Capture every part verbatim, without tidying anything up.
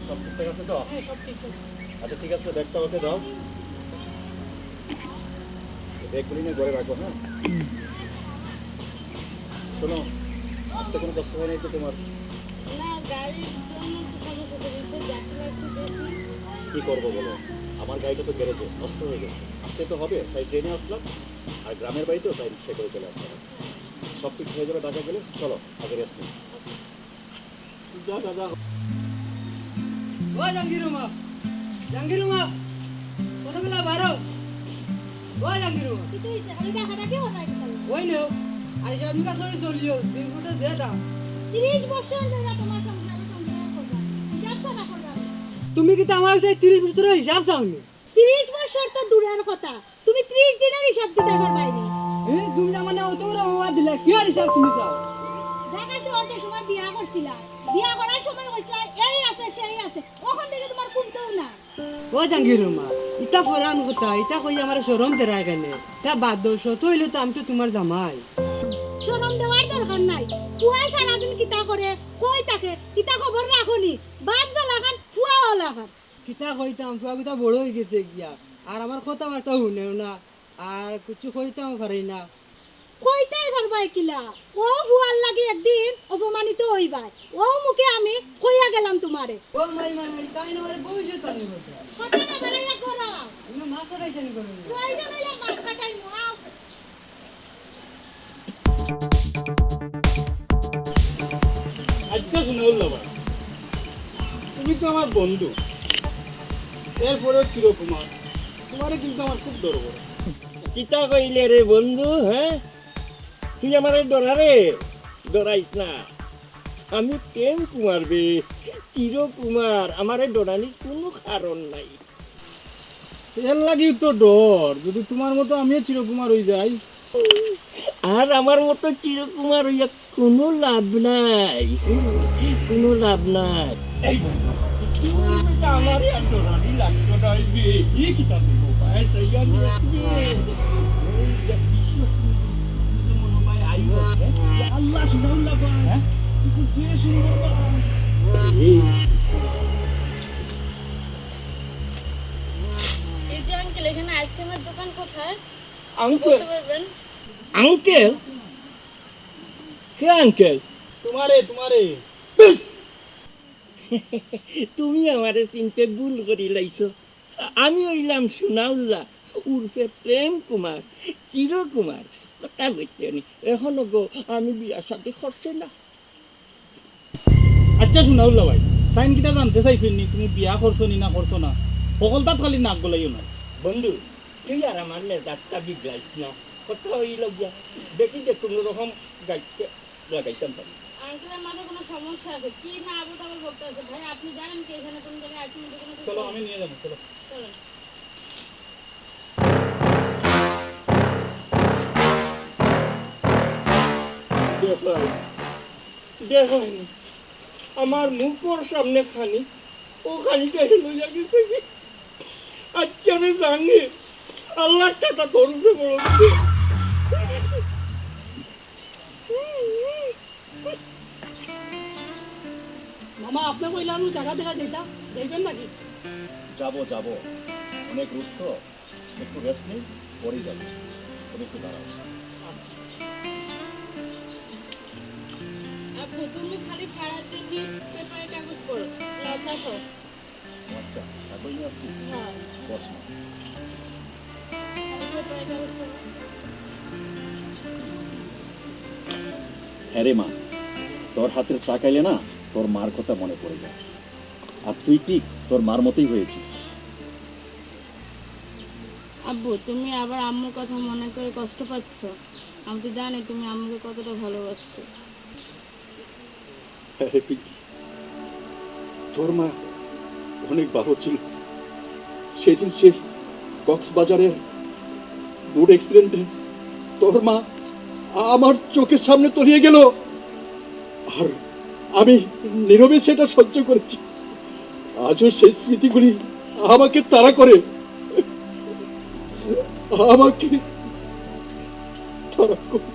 সব ঠিকঠাক আছে তো? হ্যাঁ, সব ঠিকঠাক। আচ্ছা, ঠিক আছে, ব্যাগটা ওকে দাও। ব্যাগগুলি নিয়ে ঘরে রাখো, হ্যাঁ? শোনো, আসতে কোনো কষ্ট হয় নাই তো তোমার? না, গাড়ির জন্য তো সমস্যা হচ্ছে, যাত্রা একটু বেশি। কি করবো বলো, আমার গাড়িটা তো গ্যারেজে নষ্ট হয়ে গেছে, আসতে তো হবে, তাই ট্রেনে আসলাম। আর গ্রামের বাড়ি তো, তাই রিক্সা করে চলে আসলাম। সব ঠিক হয়ে যাবে ঢাকা গেলে। চলো, আগে রেস্ট নিই। যা, যা, যা। ও জাহাঙ্গীর মামা, জাহাঙ্গীর মামা, কতগুলা বারো? ও জাহাঙ্গীর মামা। তুই তো এই, এই দেখাটা কি ওর রাখতে পারবি? ওই নেও, আর এই জমিকা সরে চলিও, দিন ফুটে যে দাম। তিরিশ বছর ধরে তোমার সংসারে সংসার করবা, হিসাব করা করবা না। তুমি কি তো আমার সেই তিরিশ বছরের হিসাব চাওনি? তিরিশ বছর তো দূরের কথা, তুমি ত্রিশ দিনের হিসাব দিতে পারবায় নি। এ, তুমি আমার না অত বড় অপবাদ দিলে, কি আর হিসাব তুমি চাও? ঢাকা শহর যে সময় বিয়া করছিলা, বিয়া করার সময় কইছিলা, এই আছে, সেই আছে, অখন দেখি তোমার কুন্তাও না। ও জাহাঙ্গীর মামা, ইটা ফরান কথা, ইটা কই আমার শরম দেরায় কেনে? তা বাদ দেও, শত হইলে তো আমি তো তোমার জামাই। শরম দেওয়ার দরকার নাই। পুয়ায় সারাদিন কিতা করে, কই থাকে, ইতা খবর রাখো নি? বাপ জ্বালাখান, পুয়াও লাখান। কিতা কইতাম, ফুয়া গুতা বড় অই গেছে গিয়া, আর আমার কথাবার্তা হুনেও না, আর কিছু কইতাম পারি না। কইতাই পারবায় কিলা? ও ফুয়ার লাগি একদিন অপমানিত অইবায়। ও মুখে আমি কইয়া গেলাম তোমারে। ও মাই, মাই, মাই, তাই না, আরে ভবিষ্যৎ পানি বলতে। কথা না বাড়াইয়া করো। আমি মাছ কাটাই জানি করো। প্রয়োজন হইলে মাছ কাটাই মাছ। আচ্ছা, সুনাউল্লাহ ভাই, তুমি তো আমার বন্ধু, এরপরেও চিরকুমার, তোমারে কিন্তু আমার খুব ডর করে। কিতা কইলে রে বন্ধু, হ্যাঁ? তুই আমারে ডরারে? ডরাইস না, আমি প্রেম কুমার বে, চিরকুমার, আমারে ডরানির কোনো কারণ নাই। এর লাগিউ তো ডর, যদি তোমার মতো আমিও চিরকুমার অই যাই। আর আমার মতো চিরকুমার অইয়া কোনো লাভ নাই, কোনো লাভ নাই। এই বন্ধু, তুই এটা আমারে আর ডরানি লাগতো না, এই যে, এই কিতা দিব, ভাই, তাই আমি আসবে। এই যে বিশ্ব সুন্দর, মনে হয় আইব, হ্যাঁ? ইয়া আল্লাহ, সুন্দর লাগে, হ্যাঁ? তুই যে সুন্দর লাগে। এই এই যে আঙ্কেল, এখানে আইসক্রিমের দোকান কোথায়? আঙ্কেল? বলতে পারবেন? আঙ্কেল? কে আঙ্কেল? তোমারে, তোমারে। তুমি আমারে চিনতে ভুল করি লাইছো। আমি অইলাম সুনাউল্লাহ, উরফে প্রেম কুমার, চিরকুমার। কথা বুঝছো নি? এখনো গো আমি বিয়া শাদী করছি না। আচ্ছা, সুনাউল্লাহ ভাই, তাইন কিতা জানতে চাইছইন নি, তুমি বিয়া করছো নি না করছো না? হকলতাত খালি নাক গলাইও না। বন্ধু, তুই আর আমার মেজাজটা বিগড়াইস না। কথা অইল গিয়া, দেখি যে কোনো রকম গাইতে লাগাইতাম পারি। আঙ্কেলের মাথায় কোনো সমস্যা আছে, কি না আবল তাবল বকতে আছে। ভাই, আপনি জানেন কি এখানে কোনো জায়গায় আইসক্রিমের দোকান আছে? চলো, আমি নিয়ে যাবো, চলো। চলো। দেখো, দেখো, আমার মুখর সামনে খানি, ও খানিটা লইয়া গেছে কি? আচ্ছা রে জানি, আল্লাহর টাকা তোর উপরে বড় দিছে। মামা, আপনি কইলাম আমি জায়গা দেখা যাইতা, যাইবেন নাকি? যাবো, যাবো, অনেক রোদ তো, একটু রেস্ট নেই, পরেই যাবো। তুমি একটু দাঁড়াও। আব্বু, তুমি খালি সারাদিন পেপারে কাগজ পড়ো, লাচা খাও। আচ্ছা, এখন আপনি হ্যাঁ। বস না। হ্যাঁ রে মা, তোর হাতের চা খাইলে না তোর মার কথা মনে পড়ে যায়। আর তুই ঠিক তোর মার মতোই হয়েছিস। আব্বু, তুমি আবার আম্মুর কথা মনে করে কষ্ট পাচ্ছ? আমি তো জানি তুমি আম্মুকে কতটা ভালোবাসো। আরে পিঙ্কি, তোর মা অনেক ভালো ছিল। সেদিন সেই কক্সবাজারের রোড অ্যাক্সিডেন্টে তোর মা আমার চোখের সামনে তলিয়ে গেল, আর আমি নীরবে সেটা সহ্য করেছি। আজও সেই স্মৃতিগুলি আমাকে তাড়া করে, আমাকে তাড়া করে।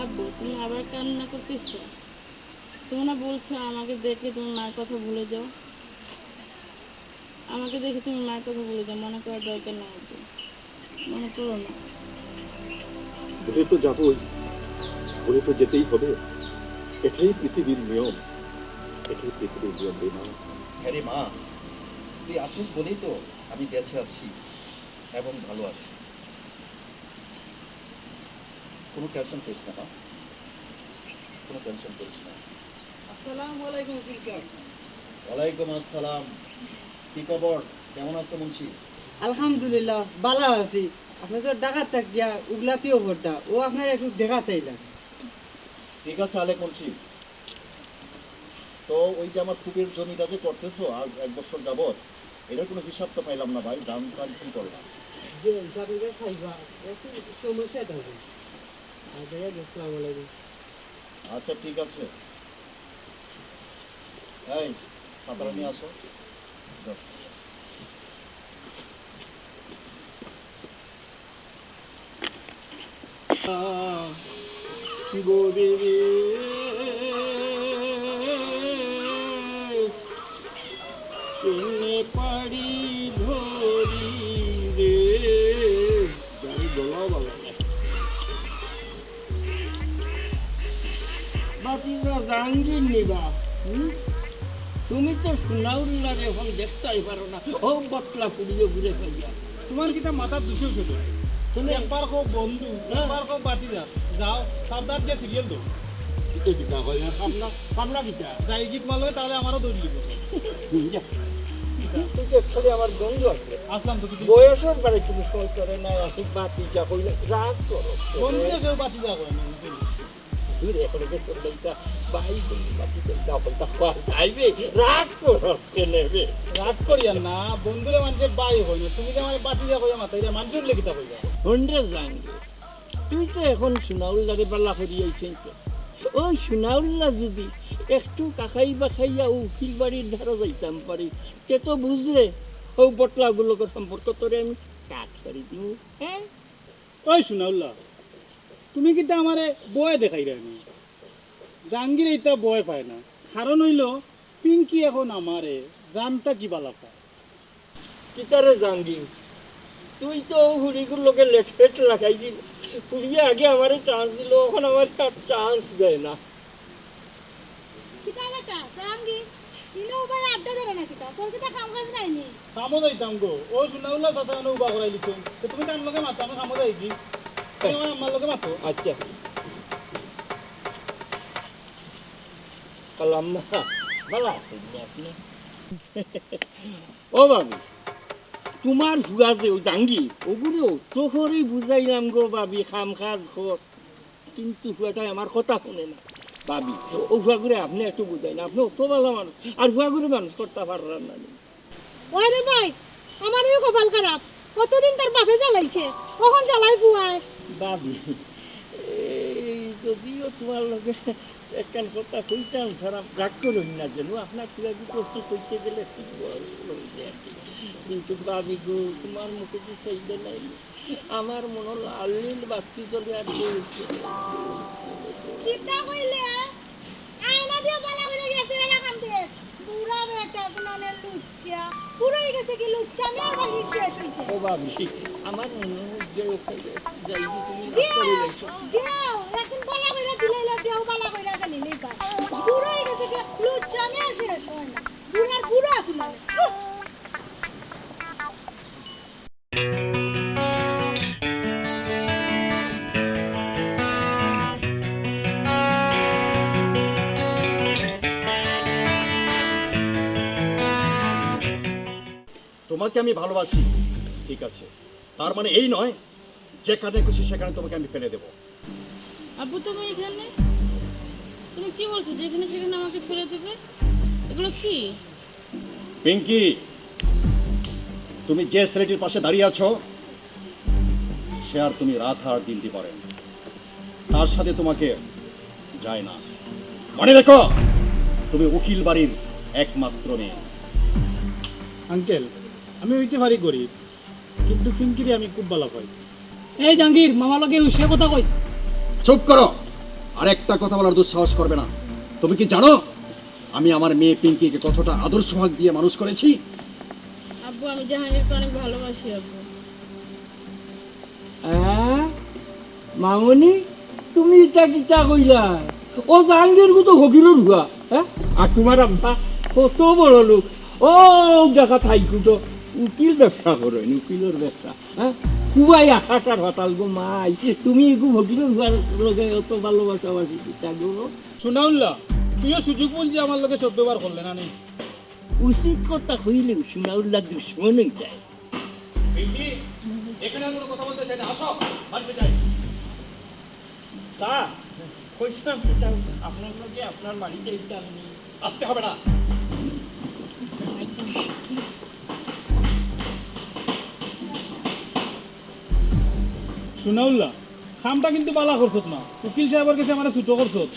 আব্বু, তুমি আবার কান্না করতেছো? তুমি না বলছো আমাকে দেখে তুমি মায়ের কথা ভুলে যাও? আমাকে দেখে তুমি মায়ের কথা ভুলে যাও, মনে করার দরকার নেই তো। মনে করো না। ভুলে তো যাবই, ভুলে তো যেতেই হবে। এটাই পৃথিবীর নিয়ম, এটাই পৃথিবীর নিয়ম রে মা। হ্যাঁ রে মা, তুই আছিস বলেই তো আমি বেঁচে আছি এবং ভালো আছি। কোনো টেনশন করিস না মা, কোনো টেনশন করিস না। আসসালামু আলাইকুম উকিল সাহেব। ওয়ালাইকুম আসসালাম। কি খবর, কেমন আছো মুন্সি? আলহামদুলিল্লাহ, ভালা আছি। আপনে তো ঢাকা থাকিয়া উগলাতিও করতা, অউ আপনারে একটু দেখা চাইলাম। ঠিক আছে আলেক মুন্সি, তো ওই যে আমার ফুফুর জমিটা যে করতেছো আজ এক বছর যাবত, এটার কোনো হিসাব তো পাইলাম না ভাই, দাম টাম কি করলাম? যে হিসাবে যে খাইবা, একটু সমস্যা থাকবে। আর ভাইয়া, আসসালামু আলাইকুম। আচ্ছা ঠিক আছে, এই ছাতাটা নিয়ে আসো। যাও। গো বিবি, কেনে পাড়ি ধরি রে, গাড়ি গলাও বাবা। বাতিজা জাহাঙ্গীর নিবা, হুম? তুমি তো সুনাউল্লারে এখন দেখতাই পারো না, ও বটলা পুড়িয়ে ঘুরে খাইয়া। তোমার কিতা মাথার দুষে উঠে তো? তুমি একবার কও বন্ধু, হ্যাঁ। একবার কও বাতিজা। যাও, সাবধান দিয়ে সিরিয়াল দাও। এই কিতা কয় না, পাবনা, পাবনা কিতা? যাই গিট মারলে তাহলে আমারও দৌড় দিব। হুম, যা। তুই তো খালি আমার বন্ধু আছে। আসলাম তো কিছু। বয়সের বারে কিছু ফল করে না, আমি বাতিজা কইলে রাগ করো। বন্ধু কেউ বাতিজা করে না। দূর এখন যে তোর লইতা ভাই বন্ধু বাকি তোর দাপন তা পার যাইবে, রাগ করস কেনে রে? রাগ করিয়া না, বন্ধুরে মানুষের ভাই হয় না, তুমি যে আমার বাতিজা কইয়া মাথা, এটা মানুষের লেগে তা কইবা। হন্ডে জাঙ্গি, তুই তো এখন সুনাউল্লারে বালা করি আইছস তো। ওই সুনাউল্লা যদি একটু কাকাই বাকাইয়া উকিল বাড়ির ধারে যাইতাম পারি, তে তো বুঝলে ও বটলাগুলোর সম্পর্ক তোরে আমি কাট করি দিমু, হ্যাঁ? ওই সুনাউল্লা, তুমি কিতা আমারে ভয় দেখাইরায় নি? জাহাঙ্গীরে ইতা ভয় পায় না, কারণ অইলো পিঙ্কি এখন আমারে জানতা কি বালা পায়। কিতারে জাহাঙ্গীর, তুই তো অউ হুড়িগুর লগে লেটফেট লাগাই দিল। হুড়িয়ে আগে আমারে চান্স দিল, এখন আমারে আর চান্স দেয় না। কিতা বেটা, জাহাঙ্গীর, ইনো উবাই আড্ডা ধরে না কিতা? তোর কিতা কাম কাজ নাই নি? কামো যাইতাম গো, ও সুনাউল্লা চাচা এনে উবা করাই দিছে। তো তুমি তার লগে মাতো, আমি কামো যাই কি? তুমি আমার আম্মার লগে মাতো। আচ্ছা। কালাম্মা, ভালা আছেন নি আপনি? ও ভাবি, তোমার ফুয়া যে ওই জাহাঙ্গীর, ওগুলো তো করেই বুঝাইলাম গো ভাবি, কাম কাজ কর। কিন্তু ফুয়াটায় আমার কথা হুনে না। ভাবি, ও ফুয়াগুরে আপনে একটু বুঝাইন, আপনে অত ভালা মানুষ, আর ফুয়াগুরে মানুষ করতা পাররা না নি। ওই রে ভাই, আমারও কপাল খারাপ, কতদিন তার বাপে জ্বালাইছে, কখন জ্বালাই ফুয়ায়। ভাবি, এই যদিও তোমার লগে একখান কথা কইতাম, খারাপ রাগ করইন না যেন, আপনার ফুয়াগুরে একটু কইতে গেলে খুব বড় হয়ে যায় আর কি। কিন্তু ভাবি গো, তোমার মুখে যে চাইলে নাই, আমার মনো লাল নীল বাতি জ্বলে আর কি। কিতা কইলে? আয়না দিয়া বালা করি গেছে এরা কান্দে। বুড়া বেটা গুনানে লুচ্চা। বুড়া হই গেছে কি লুচ্চা? মেয়ের বাড়ি শেষ হইছে। ও ভাবি, আমার মনো যে ওখানে যাই কি তুমি রাগ দিও, করে যাইছো। দিও, একদিন বালা কইরা দিলাইলা, দিও বালা কইরা গেলিলেই পায়। বুড়া হই গেছে কি লুচ্চা? মেয়ে শেষ হয় না। বুড়ার বুড়া গুনানে। উহ। তোমাকে আমি ভালোবাসি, ঠিক আছে, তার মানে এই নয় যেখানে খুশি সেখানে তোমাকে আমি ফেলে দেবো। আব্বু, তুমি এখানে, তুমি কি বলছো? যেখানে সেখানে আমাকে ফেলে দেবে? এগুলো কি? পিঙ্কি, তুমি যে ছেলেটির পাশে দাঁড়িয়ে আছো, সে আর তুমি রাত আর দিন ডিফারেন্স। তার সাথে তোমাকে যায় না। মনে রেখো, তুমি উকিল বাড়ির একমাত্র মেয়ে। আঙ্কেল, আমি হইতে পারি গরিব, কিন্তু পিঙ্কিরে আমি খুব ভালা পাই। এই জাহাঙ্গীর, মামার লগে সে কথা কই। চুপ করো, আর একটা কথা বলার দুঃসাহস করবে না। তুমি কি জানো আমি আমার মেয়ে পিঙ্কিকে কতটা আদর সোহাগ দিয়ে মানুষ করেছি? আব্বু, আমি জাহাঙ্গীরকে অনেক ভালোবাসি আব্বু। হ্যাঁ? মামনি, তুমি ইতা কিতা কইলা? ও জাহাঙ্গীর তো ফকিরর ফুয়া, হ্যাঁ? আর তোমার আব্বা কত বড় লোক। ও দেখা থাইকু তো উকিল ব্যবসা করইন, উকিলর ব্যবসা, হ্যাঁ? খুবাই আকাশ আর পাতাল গো মাই, তুমি এগু ফকিরর ফুয়ার লগে অত ভালোবাসাবাসি কিতা গো? সুনাউল্লাহ, তুইও সুযোগ বুঝে আমার লগে সদ্ব্যবহার করলে না নি? উচিত কথা কইলেও সুনাউল্লাহ দুশমন অই যায়। পিঙ্কি, এখানে আর কোনো কথা বলতে চাই না, আসো, বাড়িতে যাই। স্যার, কইছিলাম কিতা, আপনার লগে আপনার বাড়িতে যাইতাম নি। আসতে হবে না। সুনাউল্লাহ, কামটা কিন্তু বালা করছত না, উকিল সাহেবের কাছে আমারে ছোট করছত।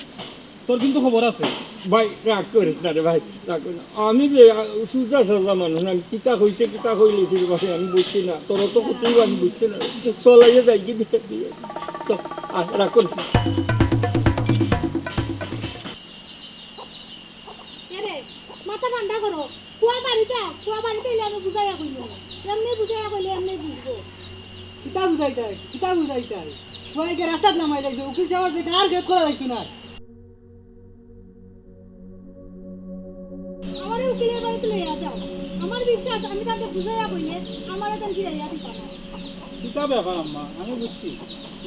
তোর কিন্তু খবর আছে। ভাই, রাগ করিস না রে ভাই, রাগ করিস না। আমি যে, আ, সুজা সাজা মানুষ, আমি কিতা কইতে কিতা কইলে ফিরে ভাই, আমি বুঝছি না। তোর তো কতই আমি বুঝছি না। চলাইয়া যাই কি দিয়ে দিয়ে। তো, আ, রাগ করিস না। এরে, মাথা ঠান্ডা করো। ফুয়া বাড়িত, ফুয়া বাড়িত আইলে আমি বুঝাইয়া কইমু। এমনে বুঝাইয়া কইলে এমনে বুঝবো। কিতা বুঝাইতায়? কিতা বুঝাইতায়? ফুয়াইকে রাস্তাত নামাই লাইছে, উকিল সাহেব যে কার গেট খোলা যাইতো না। আমারে উকিলর বাড়িত লইয়া যাও। আমার বিশ্বাস আমি তাকে বুঝাইয়া কইলে আমারে তান ফিরাইয়া দিবা না। কিতা ব্যাপার আম্মা, আমি বুঝছি,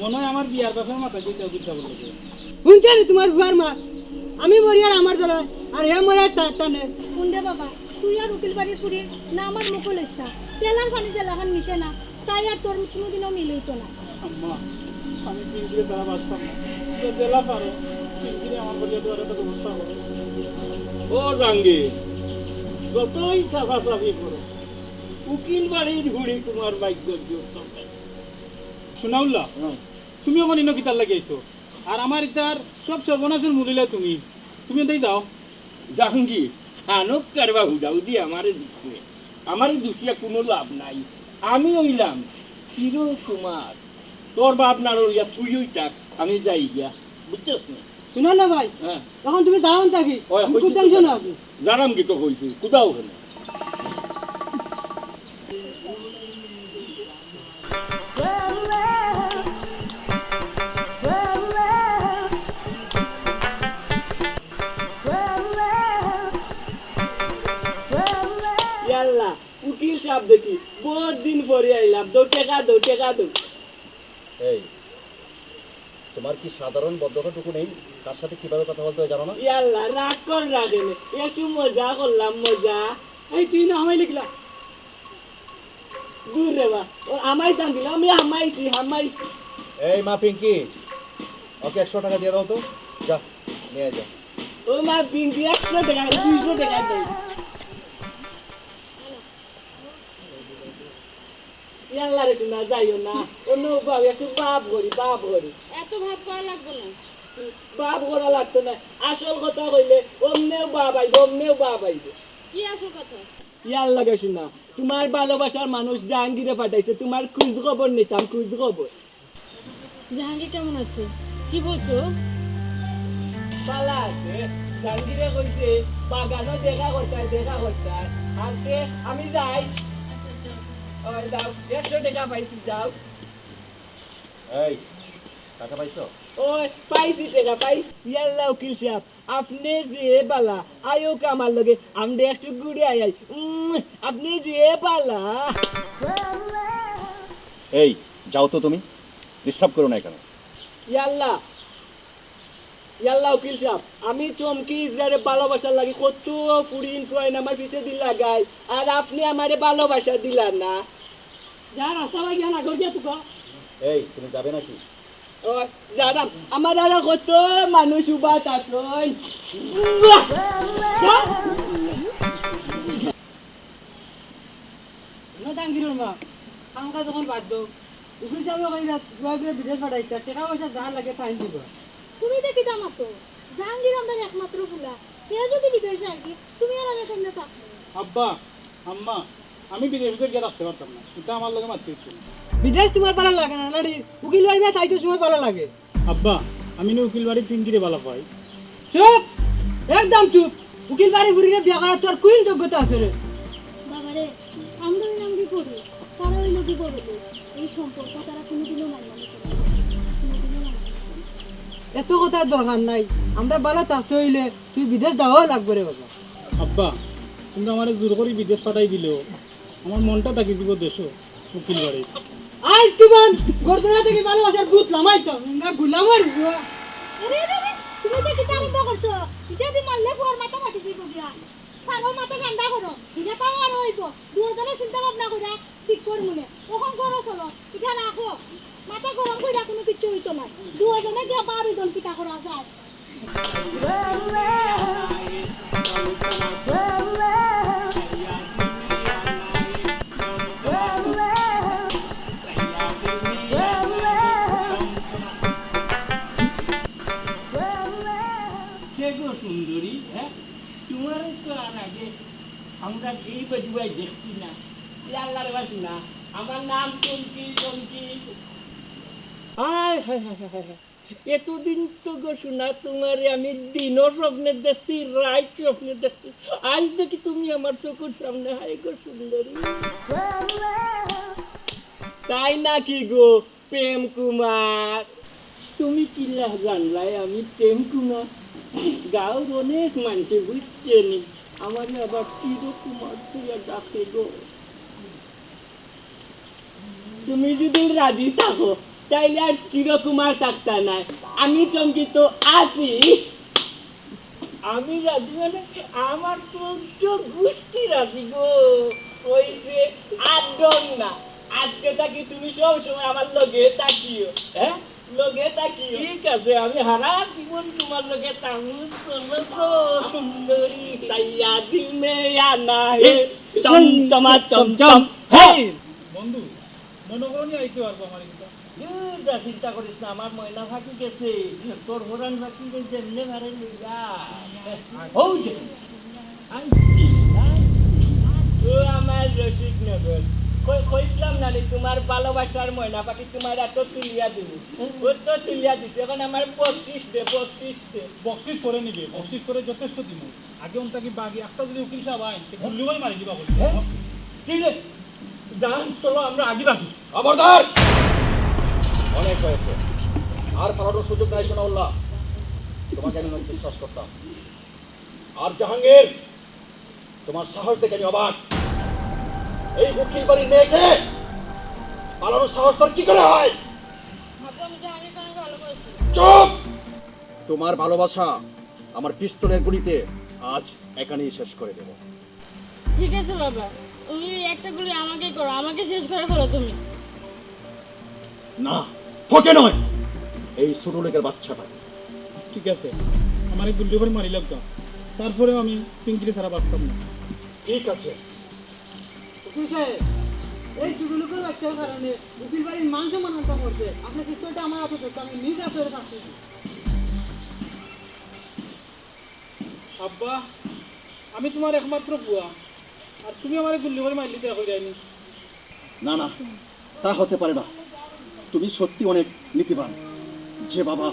মনে হয় আমার বিয়ার ব্যাপারে মাথা কইতে উকিল সাহেবের লগে। হুনছো নি তুমার ফুয়ার মা? আমি মরি আর আমার জ্বালায়, আর হে মরে আর তার টানে। হুন রে বাবা, তুই আর উকিল বাড়ির ফুড়ি না আমার মুখো লইস না। তেলার পানি যেলাখান মিশে না, তাই আর তোর কোনোদিনও মিল অইতো না। আম্মা, আমি পিঙ্কিরে ছাড়া বাঁচতাম না। যে যেলা পারো, পিঙ্কিরে আমার বাড়িয়া দেওয়ার একটা ব্যবস্থা করো। ও জাহাঙ্গীর, যতই সাফাসাফি করো, উকিল বাড়ির ফুড়ি তোমার ভাগ্যর জোর তবে। সুনাউল্লাহ, তুমি অখন ইনো কিতার লাগি আইছো? আর আমার ইতার সব সর্বনাশর মূল অইলা তুমি। তুমি এটাই যাও। জাহাঙ্গীর, খানক কারবা হুদাহুদি আমারে দুষরে। আমারে দুষিয়া কোনো লাভ নাই। আমি অইলাম চির তোমার। তোর বাপ না রইয়া তুই অই থাক, আমি যাই গিয়া। বুঝছস নি? হুনো না ভাই, হ্যাঁ। এখন তুমি যাও না থাকি, ওই, আমি খুব কইছি তো। Tension আছে। জানাম কি তো কইছি, কোথাও ওখানে। ইয়াল্লা, উকিল সাহেব দেখি, বহুত দিন পরে আইলাম, দৌ টেকা দৌ, টেকা দৌ। এই, তোমার কি সাধারণ ভদ্রতাটুকু নেই? কার সাথে কিভাবে কথা বলতে হয় জানো না? ইয়াল্লা, রাগ কর না কেনে, একটু মজা করলাম, মজা। এই, তুই না আমায় লিখলা। দূর রে বা, ও আমায় টান দিল, আমি হামাইছি, হামাইছি। এই মা পিঙ্কি, ওকে একশো টাকা দিয়ে দাও তো, যা, নিয়ে যা। ও মা পিঙ্কি, একশো টাকা, দুইশো টাকা দেই। ইয়াল্লা রে সোনা, যাইও না। অন্য বাপ, একটু বাপ করি, বাপ করি। এত ভাব করা লাগবো না। বাপ করা লাগতো না। আসল কথা কইলে, অমনেও বাপ আইবো, অমনেও বাপ আইবো। কি আসল কথা? ইয়াল্লা রে সোনা, তোমার ভালোবাসার মানুষ জাহাঙ্গীরে পাঠাইছে, তোমার খুঁজ খবর নিতাম, খুঁজ খবর। জাহাঙ্গীর কেমন আছে? কি বলছো? বালা আছে। জাহাঙ্গীরে কইছে, বাগানো দেখা করতায়, দেখা করতায়। আজকে আমি যাই। ওই যাও, একশো টাকা পাইছি, যাও। এই, টাকা পাইছো? ওই, পাইছি টাকা, পাইছি। ইয়াল্লা উকিল সাহেব, আপনে যে বালা, আইউক্কা আমার লগে, আমনে একটু ঘুরি আই আই। উম, আপনে যে বালা। এই, যাও তো তুমি, disturb করো না এখানে। ইয়াল্লা, ইয়াল্লা উকিল সাহেব, আমি চমকি ইজরারে ভালোবাসার লাগি কত ফুরিন ফুরাইন আমার পিছে দিন লাগাই, আর আপনে আমারে ভালোবাসা দিলা না। যা রাস্তা লাগিয়া না ঘর গিয়া তুকা। এই, তুমি যাবে নাকি? ও, যারাম, আমার আরো কত মানুষ উবাত আছইন। উম, জাহাঙ্গীরর মা, খামখা যখন বাদ দাও, উকিল সাহেব কইরা দুয়া করে বিদেশ পাঠাইতা, টেকা পয়সা যা লাগে তাইন দিবা। তুমি যে কিতা মাতো, জাহাঙ্গীর আমরার একমাত্র পুলা, হে যদি বিদেশ আইগি, তুমি আর আমি কেমনে থাকবো? আব্বা, আম্মা, আমি বিদেশ বিদেশ গিয়া থাকতে পারতাম না, এটা আমার লগে মাততে ইচ্ছে না। বিদেশ তোমার ভালা লাগে না, নানি? উকিল বাড়ি থাকতে তোমার ভালা লাগে। আব্বা, আমি না উকিল বাড়ি পিঙ্কিরে ভালা পাই। চুপ! একদম চুপ। উকিল বাড়ি ঘুরিয়ে বিয়া করার তোর কোন যোগ্যতা আছে রে? বাবারে, আমরা ওই নাম কি করি? তারা ওই লোকই বলে তো, এই সম্পর্ক তারা কোনোদিনও মান্য করে না। কোনোদিনও মান্য করে না। এত কথার দরকার নাই। আমরা ভালো থাকতে হইলে তুই বিদেশ যাওয়া লাগবে রে বাবা। আব্বা, তোমরা আমারে জোর করি বিদেশ পাঠাই দিলেও আমার মনটা থাকি দিব দেশো, উকিল বাড়ি। আজ তোমার গর্দনা থেকে ভালোবাসার ভূত লামাই তো, আমরা গুলাম আর বুয়া। আরে, আরে, আরে, তুমি যে কিতা আরম্ভ করছো? ইটা দি মারলে বুয়ার মাথা ফাটি দিব গিয়া। পারো মাথা ঠান্ডা করো, ইটা তাও আর হইব। দুজনে চিন্তা ভাবনা করিয়া ঠিক কর মনে। কখন করো চলো, ইটা রাখো। মাথা গরম করিয়া কোনো কিচ্ছু হইতো না। দুজনে গিয়া ভাবি দল কিতা করা যায়। কে গো সুন্দরী, হ্যাঁ? তোমারে তো আর আগে আমরা এই বাজুয়ায় দেখছি না। এ আল্লাহর বাসি না, আমার নাম চমকি, চমকি। হায়, হায়, হায়, হায়, হায়। এতদিন তো গো সোনা তোমারে আমি দিনও স্বপ্নে দেখছি, রাইত স্বপ্নে দেখছি। আজ দেখি তুমি আমার চকুর সামনে, হায় গো সুন্দরী। তাই নাকি গো প্রেম কুমার? তুমি কিলা জানলায় আমি প্রেম কুমার? গাঁওর অনেক মানষে বুঝছে নি, আমারে আবার চিরকুমার কইয়া ডাকে গো। তুমি যদি রাজি থাকো, তাইলে আর চিরকুমার থাকতা নায়। আমি চমকি তো আছি। আমি রাজি মানে আমার চৌদ্দ গুষ্টি রাজি গো। ওই যে আর ডর না, আজকে থাকি তুমি সব সময় আমার লগে থাকিও, হ্যাঁ? লগে থাকিও। ঠিক আছে, আমি হারা জীবন তোমার লগে থাকমু। চলো গো সুন্দরী, সাইয়া দিল মে আনা হে, এই, চমচমা চমচম। চমচম। হেই! বন্ধু, মনে করো নি আইতে পারবো আমার এটা? দুর যা, চিন্তা করিস না, আমার ময়না ফাঁকি গেছে, তোর হরান ফাঁকি গেছে, এমনে ভারে লইয়া। হৌ যে, আনছি, আনছি। ও আমার রসিক নগর, কই-, কইছিলাম না রে, তোমার ভালোবাসার ময়না পাখি তোমার এত তুলিয়া দিব। ও তো তুলিয়া দিছে, এখন আমার বকশিস দে, বকশিস দে। বকশিস করে নিবে, বকশিস করে যথেষ্ট দিব। আগে অন থাকি বাগি একটা যদি উকিল সাহেব আইন, তে গুল্লি করে মারি দিবা বলছি। হ্যাঁ? ঠিক আছে, যান, চলো আমরা আগে বাগি। খবরদার! অনেক হয়েছে। আর পালানোর সুযোগ নাই, সোনাউল্লাহ। তোমাকে আমি অনেক বিশ্বাস করতাম। আর জাহাঙ্গীর, তোমার সাহস দেখে আমি অবাক। এই উকিল বাড়ির মেয়েকে পালানোর সাহস তোর কি করে হয়? আপু, আমি জাহাঙ্গীরকে অনেক ভালোবাসি। চুপ! তোমার ভালোবাসা আমার পিস্তলের গুলিতে আজ এখানেই শেষ করে দেব। ঠিক আছে বাবা, তুমি একটা গুলি আমাকে করো, আমাকে শেষ করে ফেলো তুমি। না, তোকে নয়, এই ছোট লোকের বাচ্চাটা। ঠিক আছে, আমার এই গুল্লি করে মারি লাগতো, তারপরেও আমি পিঙ্কিরে ছাড়া বাঁচতাম না। ঠিক আছে। উকিল সাহেব, এই ছোট লোকের বাচ্চার কারণে উকিল বাড়ির মান সম্মান নষ্ট করছে। আপনার পিস্তলটা আমার হাতে ধরতে, আমি নিজ হাতে ধরে ফাঁসি দিই। আব্বা, আমি তোমার একমাত্র পুয়া, আর তুমি আমারে গুল্লি করে মারলি তো কই যায়নি। না, না, তা হতে পারে না। তুমি সত্যি অনেক নীতিবান। যে বাবা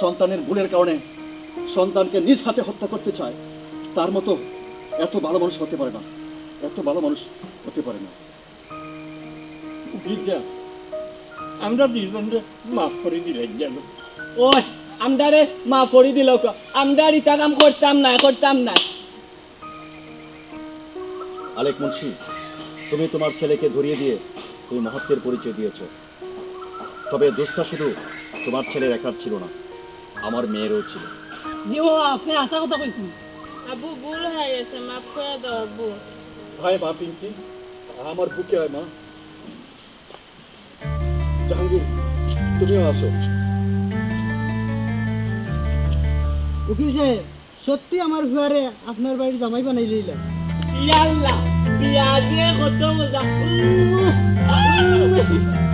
সন্তানের ভুলের কারণে সন্তানকে নিজ হাতে হত্যা করতে চায়, তার মতো এত ভালো মানুষ হতে পারে না, এত ভালো মানুষ হতে পারে না। উকিল সাহেব, আমরা দুইজনরে মাফ করি দিলাই যেন। ওই, আমরারে মাফ করি দিলাউক্কা। আমরা আর ইতা কাম করতাম না, করতাম না। আলেক মুন্সি, তুমি তোমার ছেলেকে ধরিয়ে দিয়ে তুমি মহত্বের পরিচয় দিয়েছো। তবে দোষটা শুধু তোমার ছেলের একার ছিল না, আমার মেয়েরও ছিল। জি ও, আপনি হাছা কথা কইছেন। আব্বু, ভুল হয়ে গেছে, মাফ করে দাও আব্বু। হায় মা পিঙ্কি, আমার বুকে আয় মা। জাহাঙ্গীর, তুমিও আসো। উকিল সাহেব, সত্যি আমার ফুয়ারে আপনার বাড়ির জামাই বানাই লইলা। ইয়াল্লা, বিয়া দিয়ে কত মজা। উম, উম।